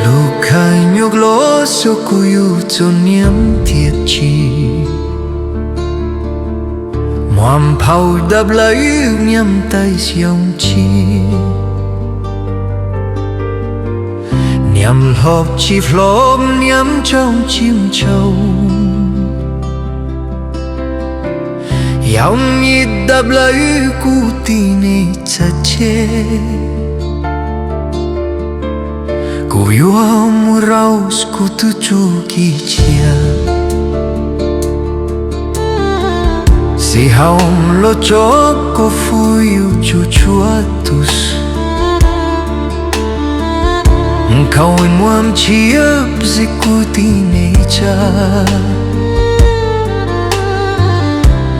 Lub khais nyuaj los xyov kuv yug txog niam tiag tsis, muam phauj dab lawv niam tais xyoo tsis, niam hlob tsis hlob niam tsaus tsis ntsaus. Yog ib dab lawv kuv tib neeg txhaj tseg, kuv yuav mus rau kuv tus tsuj ci tsiaj, xib haum los tso koj fub yus tsuj tsuav tus, khaus muam tshiab xib kuv tib neeg tsa.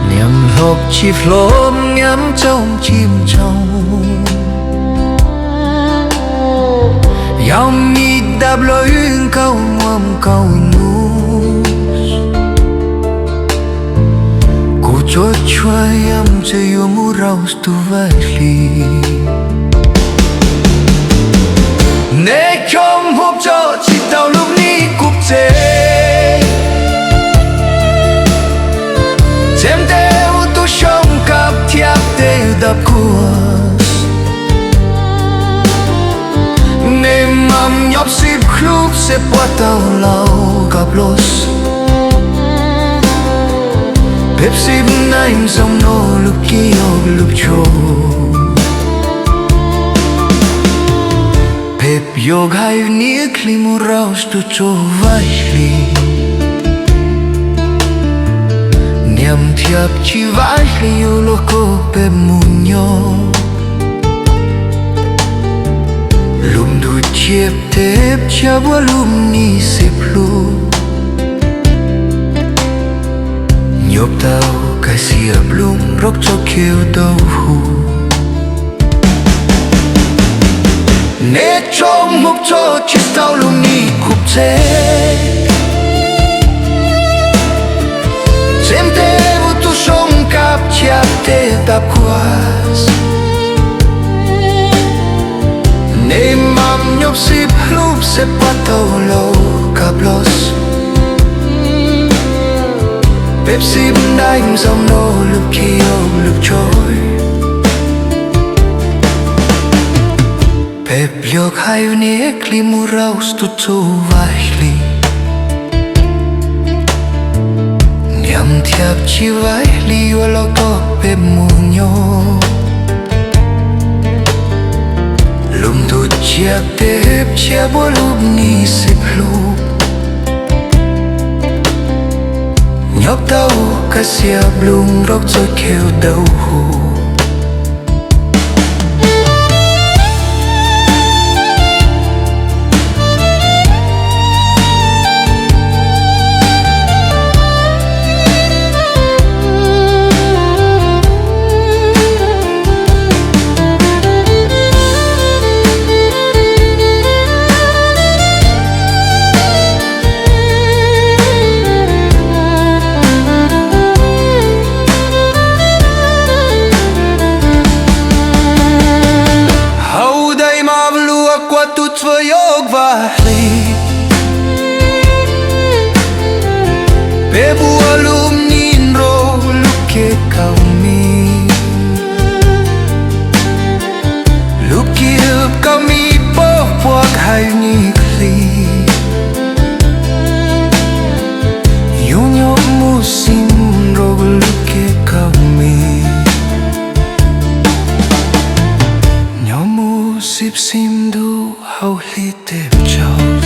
Niam hlob tsis hlob niam tsaus tsis ntsaus. Yog ib dab lawv khaus muam khaus nus, kuv tsuas tsuas yam tseem yuav mus rau tus vaij hli. Neb cov hmoob tso tsis tau lub nis kuv txev, txheeb tes ua tus xyoo kab thiab tes dab kuas. Neb mam nyob xib hlub xeb puab tau laus kab los, peb xib nai zoo no lub kib yog lub tsho. Peb yuav hais niam khib mus rau tus tsuj vaij hli. Niam thiab txiv vaij hli yuav los koj peb mus nyob, lub ntuj tsiab teb tsiab puab lub nis xib hlub, nyob tau kaj xiab nplooj nrog txoj kev dawb huv. Neb tso hmoob tso tsis tau lub nis kuv txev, txheeb tes ua tus xyoo kab thiab tes dab kuas. Neb mam nyob xib hlub xeb puab tau laus kab los, peb xib nai zoo no lub kib yog lub tsho. Peb yuav hais niam khib mus rau tus tsuj vaij hli. Niam thiab txiv vaij hli yuav los koj peb mus nyob, lub ntuj tsiab teb tsiab puab lub nis xib hlub, nyob tau kaj xiab nplooj nrog txoj kev dawb huv. Hauv daim mab luaj kuas tus txuas yog vaij hli, peb puab lub nis nrog lub kib kaus mis, lub kib kaus mis pog puab hais Ib hnub hli yuav nyob mus xij rau lub kev kab mis, nyob mus xib xib ntuj hauv hli teb tsaus.